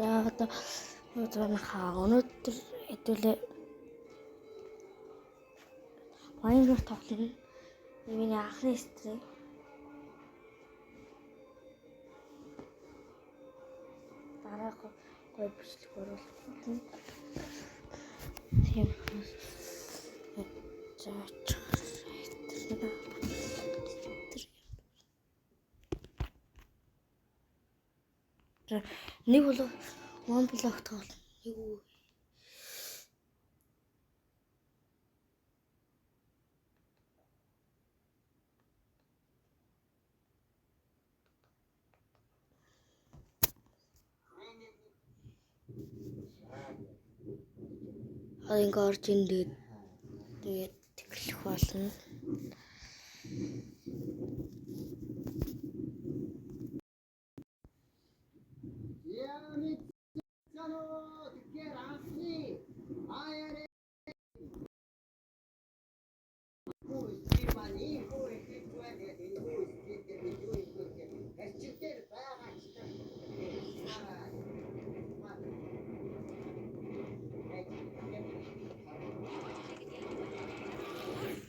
За одоо өнөөдөр хэдүүлээ Minecraft тоглоно. Миний анхны стрим. Дараа гоё бичлэг оруулах болно. Тийм. За нэг бол one block тоглоно. Нэг үү. Одоо ингээ орж ин тэгээд тэглэх болно.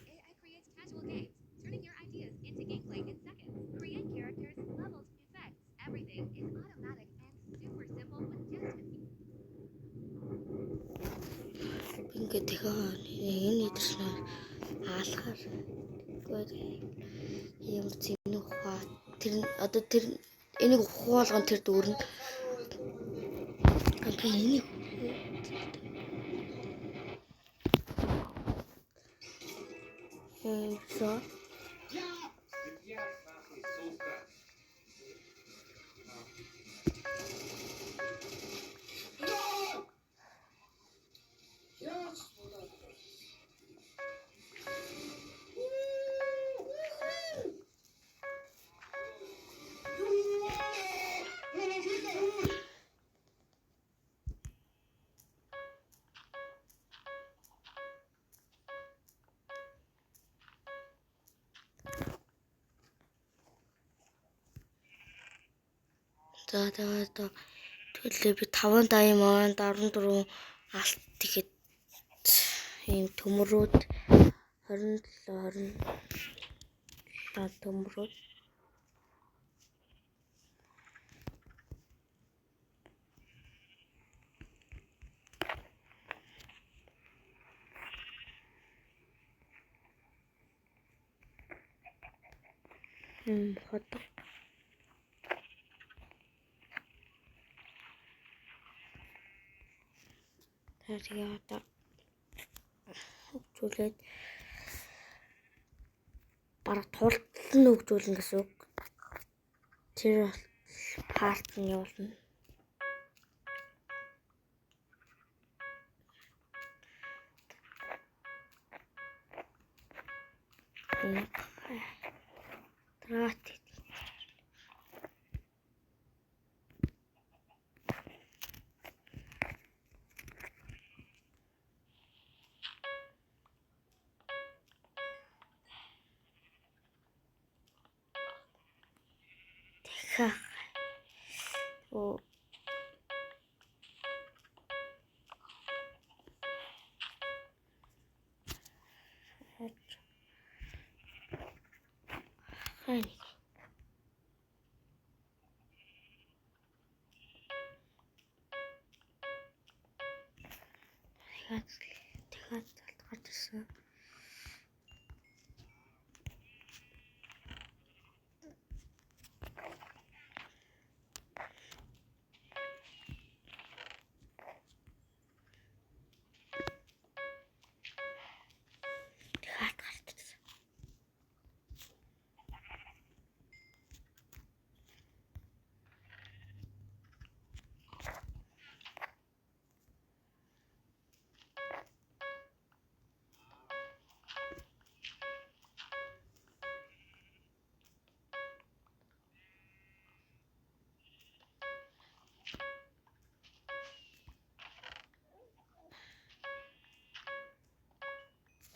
AI creates casual games, turning your ideas into gameplay in seconds. Create characters, levels, effects. Everything is automatic and super simple with just a few. Ингээ дахиад энэ идэрснээр аалахаар юм зэнэг ухаа тэр одоо тэр энийг ухаалган тэр дүүрнэ. Би энийг за за тэгээд төлөө би 5 diamond 14 алт тэгэхэд ийм төмөрүүд 27 27 төмөрүүд ходог. Тэгээ одоо хөгжүүлээд бараг тултал нь хөгжүүлнэ гэсэн үг. Тэр парт нь явуулна. Трат. Дахиад. Оо. Хай. Дахиад гарч ирсэн. Дахиад гарч ирсэн.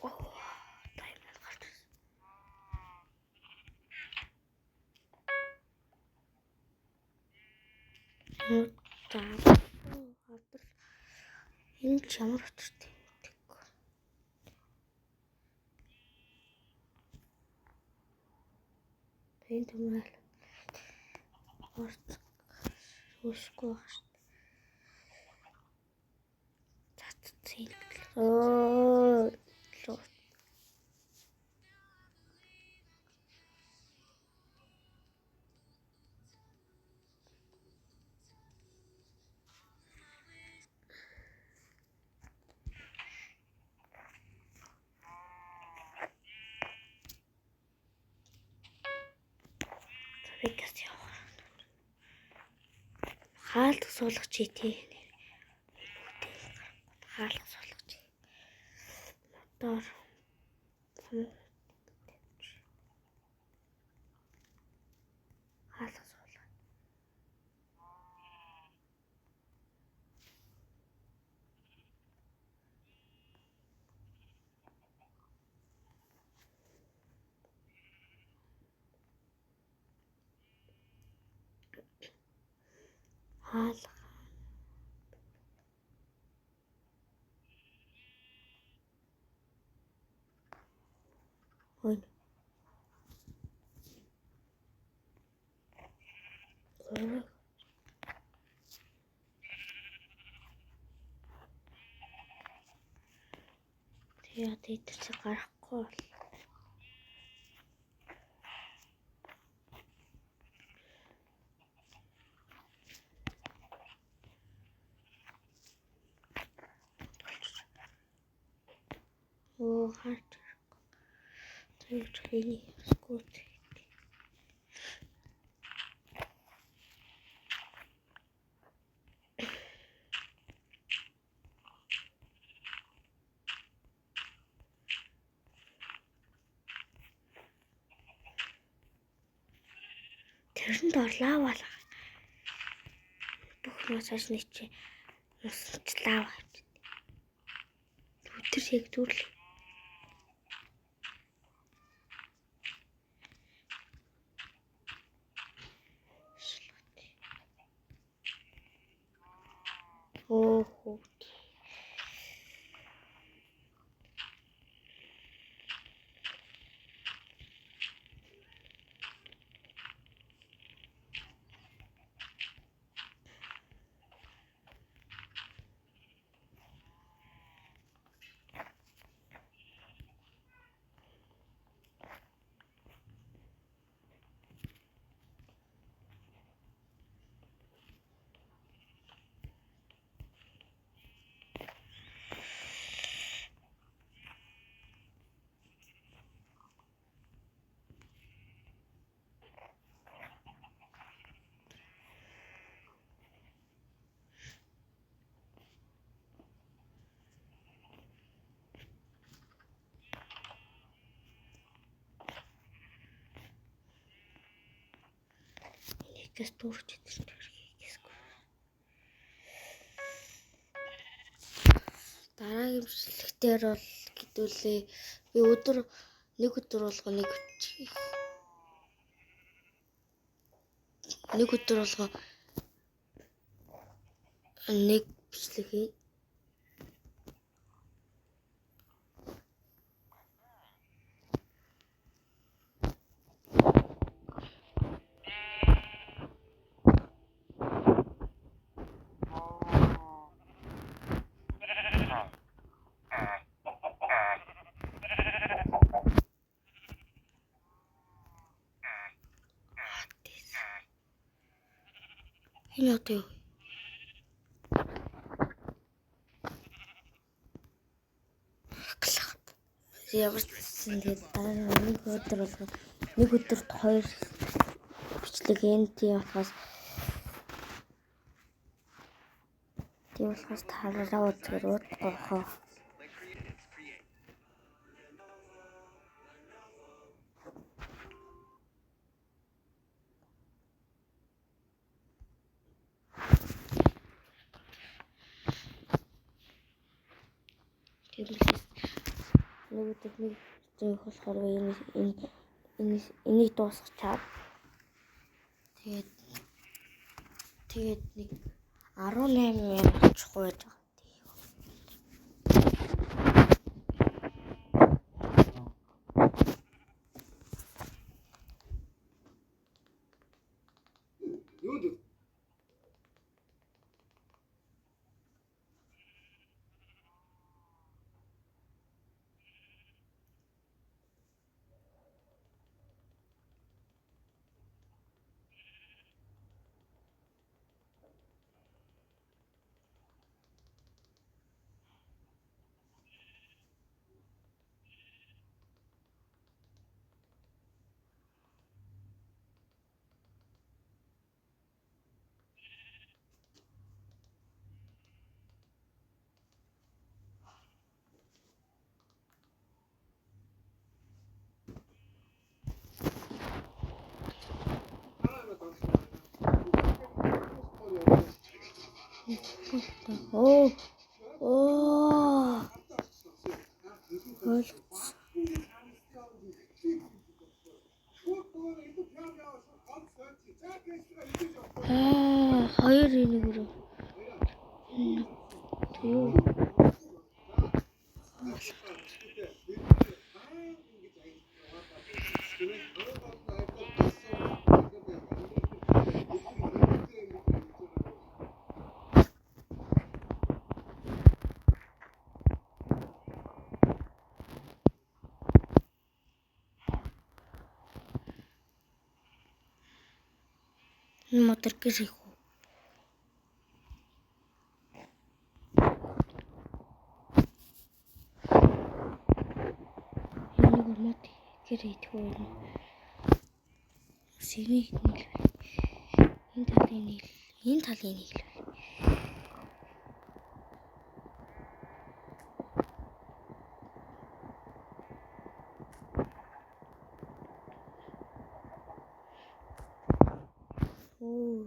Оо, diamond гарч ирсэн. За. Энэ ч ямар учиртай юм бэ? Энэ төмөл орц үүсэхгүй байх шүү. Цацсан. Оо. Вегас явах. Хаалт суулгах чи тий. Хаалт суулгах чи. Мотор. Хаалт суулгах. Хаалга. Ой. Тэгээд тэр чи гарахгүй бол. Оо харж тэр чиний скут. Тэрэнд орлаа балга. Бүх нуцааш нэг чи нусчлаа. Өдөр яг зүрл. Оо хөө. Нэгээс дүүрч идэх хэрэггүй. Дараагийн бичлэгтэр бол хэдүүлээ. Би өдөр нэг өдөр болго нэг нэг өдөр болго нэг бичлэг хий. Энэ одоо юу? Ямар ч гэсэн тэгээд дараа нэг өдөр болго нэг өдөрт хоёр бичлэг энэ тийм болохоос тараараа үзгээр удахгүй хоо. Тиймээс нэг өдөр нэг зөөх болохоор энэ энийг дуусгачаад тэгээд нэг 18 минут очихгүй байж байгаа. Оо. Оо. Ойлгоцсон. Аа, хоёр энийг өрөө. Юу? Энэ мотор гэр их үү? Энийг мод гэр идэх үү? Сэнийг нийл. Энэ талын нийл. Энэ талын нийл. Оо.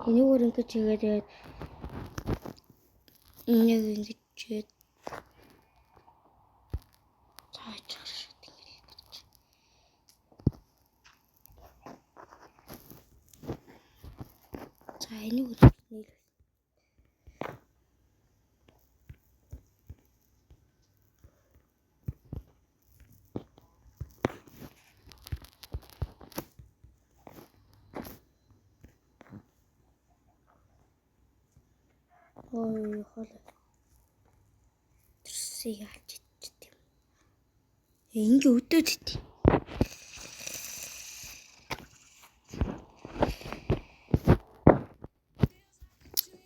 Энийг ингэж хийгээд тэгээд энийг ингэж хийгээд цаачих шүү дээ ингэж. За энийг нийлүүл. Ой, хоол. Тэрсээ ялж идчих юм. Ингээ өдөөд ит.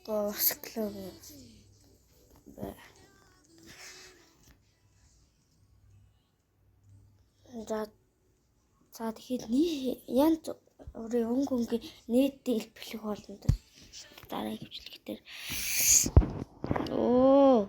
Госклоо. За тэгэхээр янз бүрийн өнгө өнгийн нийтдээ илтгэх болно. Дараагийн хөвчлэг дээр. Оо.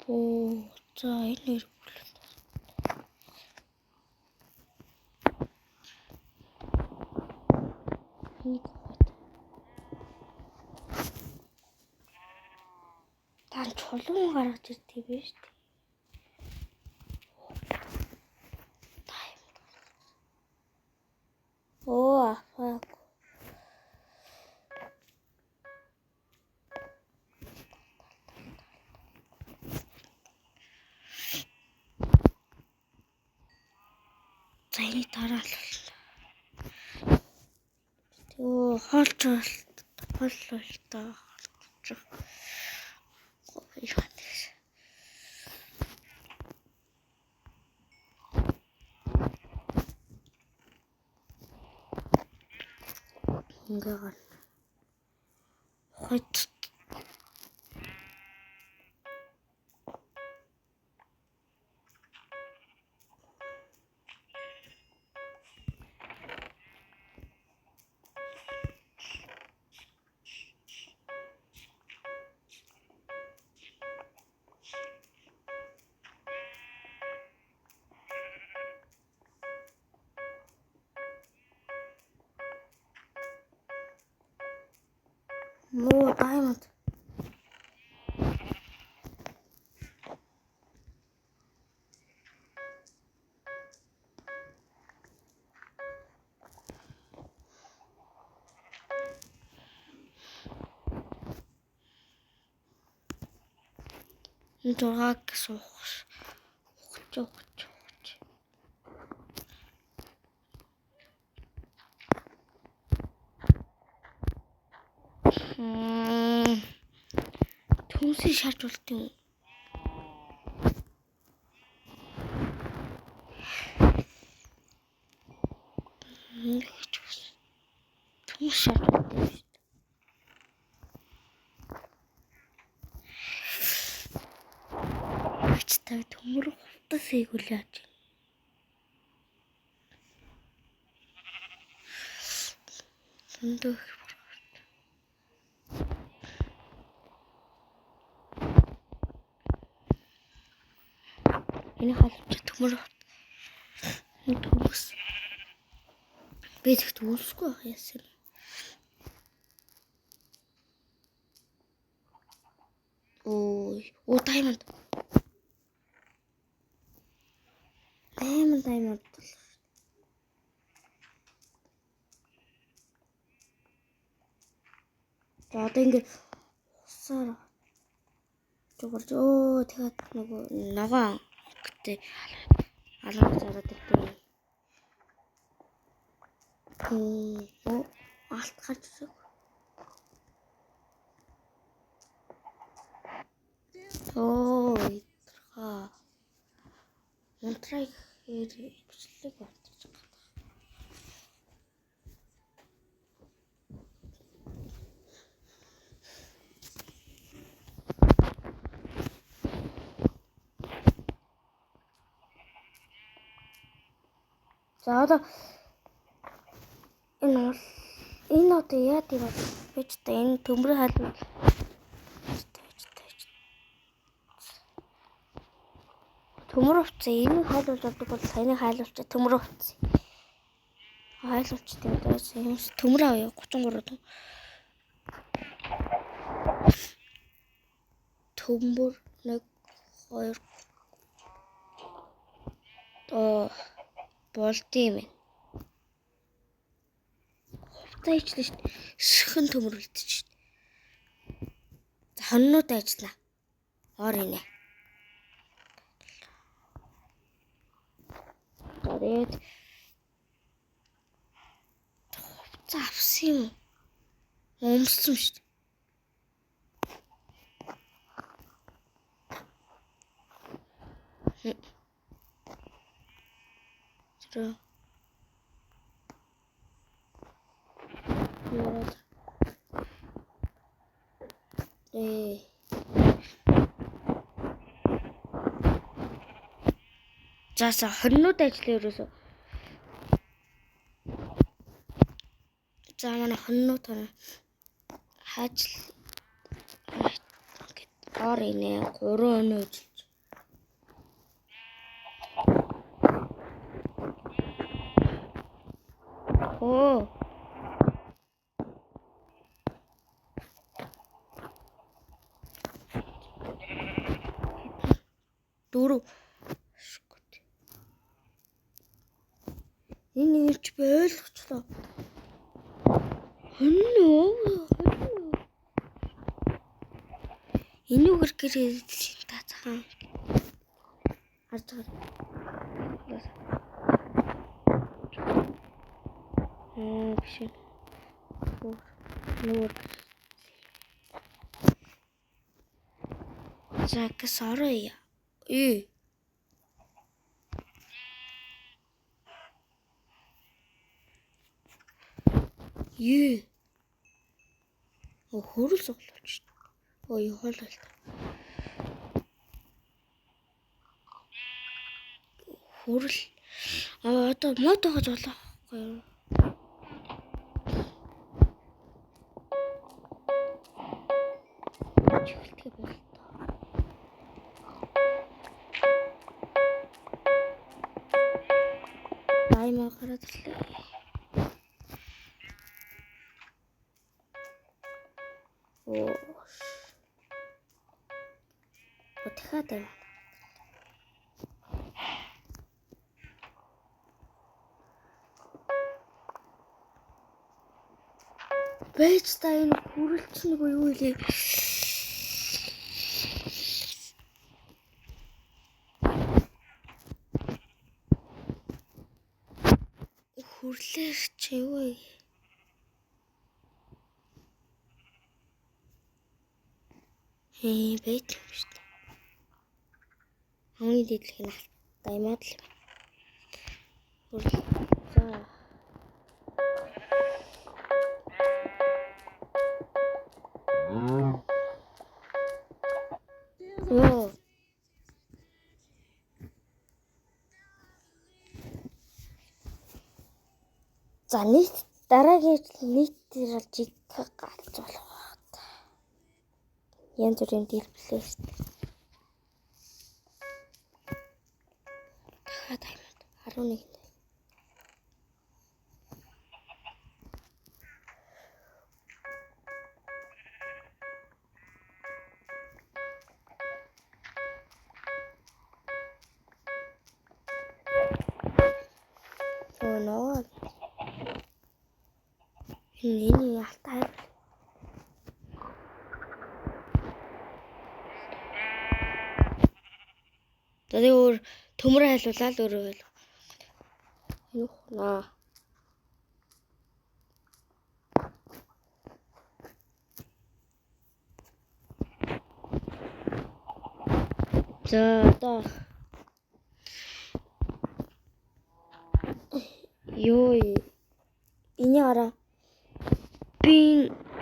Оо, за энэ нэр бүлэн. Энийг хот. Та чулуун гаргаж ирдэг биш үү? Оо, афаа. За энийг дараа л. Тэгвэл хоолч хоол та хоолч. Яа тэгш. Ингээ гар. Хойд. Муу diamond. Энэ 6 суух. Ухаж. Төмсөө шарж болт юм. Ингэж төмс шарж болт юм шүү дээ. Ач та төмөр хувцас хийгүүл яаж юм. Зөндөө их боргорт. Энэ халуун төмөр төмөс. Би тэгт үүсэхгүй байх яасан. Ой, оо diamond. 8 diamond. За одоо ингэ усаар зүгээр өө тэгээд нөгөө ногоон гэдэг алга зараад ирдэг. Оо алт гарч ирсэн. Оо итрха. Унтраа гэхээр бичлэг болчих гад. За одоо энэ бол энэ одоо яа тийм бол би ч одоо энэ төмрийн хайлт төмөр хувцас энийг хайлуулж авдаг бол саяны хайлуулчих төмөр хувцас хайлуулчих тийм дээс юм төмөр авъя 33 том төмөр 1 2 оо болд юм. Хувцас ичлээ шүү дээ. Шихэн төмөр үлдчих шүү дээ. За хоннууд ажиллана. Ор инэ. За тэгээд хувцас авсан юм. Өмссөн шүү дээ. Тэр За за 20-нууд ажиллаа ерөөсөө. За манай 20-нууд хаажл ингээд ор инэ 3 өнөө ажиллаж. Оо. Дөрөв. Энэ нэг ч би ойлгочлоо. Хонь. Энэ үгэр гэр та цахан. Харж байгаа. Биш. Нүүр. За гэс орё. Ээ. Юу? Хөрөл цуглуулж шүү. Ой, хоол л. Хөрөл. Аа одоо мод байгаа жолоо байхгүй юу? Чихэлтгээ болтоо. Даймаа гараад ирлээ. Оо. Дахиад юм. Байж та энэ хүрэлч нэг юу илээ. Хүрлэх чи юу вэ? Ээ байт юм шүү дээ. Хамгийн дээдлэх нь даймаад л байна. За. Йоо. За нийт дараагийн нийтээр бол жиг галж болох байх. Янз бүрийн дийлблээ шүү дээ. Дахиад аймаад 11. Нөө. Энэ ялтай. За тэгээ өөр төмөр хайлуулаад өөрөө байл. Юу хнаа. За одоо юу энэ араа би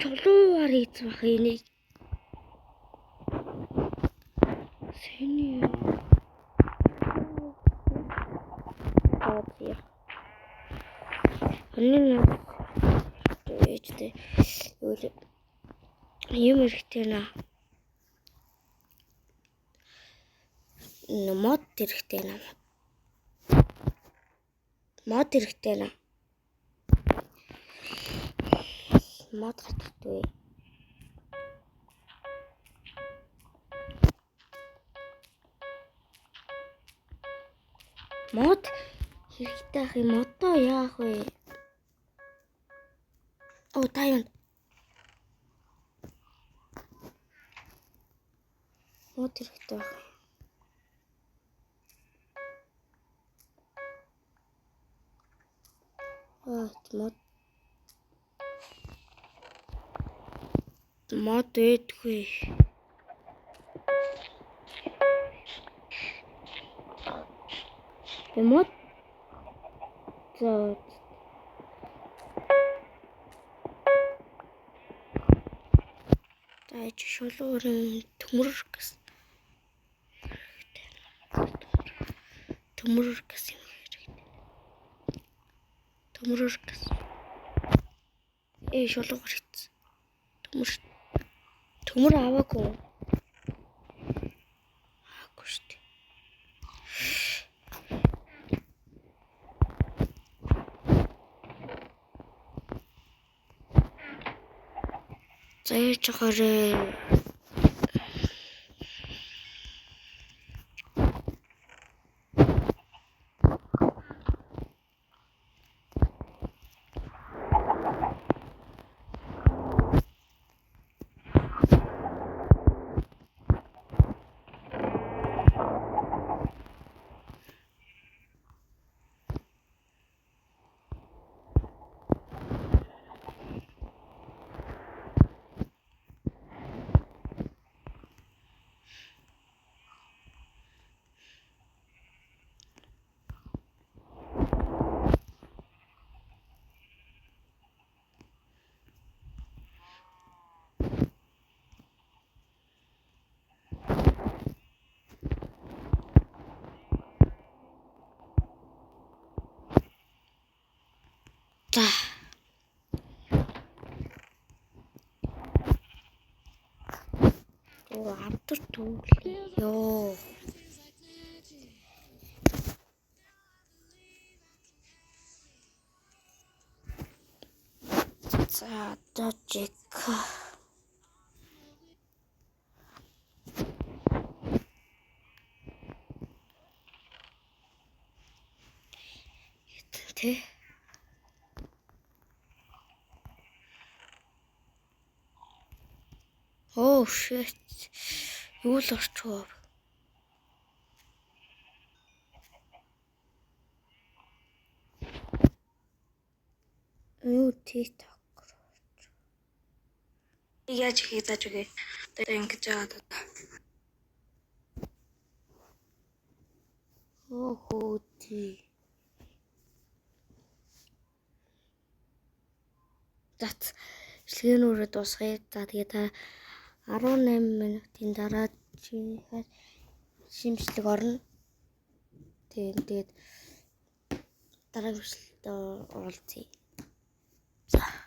чулуугаар хийц бах энийг. Сэний Аа. Энэ ээжтэй юу л юм хэрэгтэй наа. Мод хэрэгтэй наа. Мод хэрэгтэй наа. Мод гацгүй. Мод хэрэгтэй ах юм одоо яах вэ? Оо та юм. Мод хэрэгтэй байх. Аа мод мод байдгүй. Би мод за тааж шулуурын төмөр гэсэн төмөр гэсэн юм хэрэгтэй. Төмөр гэсэн. Ээ шулуугаар хийсэн. Төмөр төмөр аваагүй. Аваагүй шүү дээ. За яаж ахаарэ. За. Оо авдар түүл. Йоо. За одоо жик. Тэ. Oh shit. Юу л орчихов. Юу TikTok руу орчих. Яаж ихийг зааж өгье. Одоо ингэж байгаа одоо. Оо хөөти. Зац бичлэгийн өрөө дуусгая. За тэгээ та 18 минутын дараа чинийхээ шимшлэг орно. Тэгээд дараагийн бичлэгт уулзъя. За.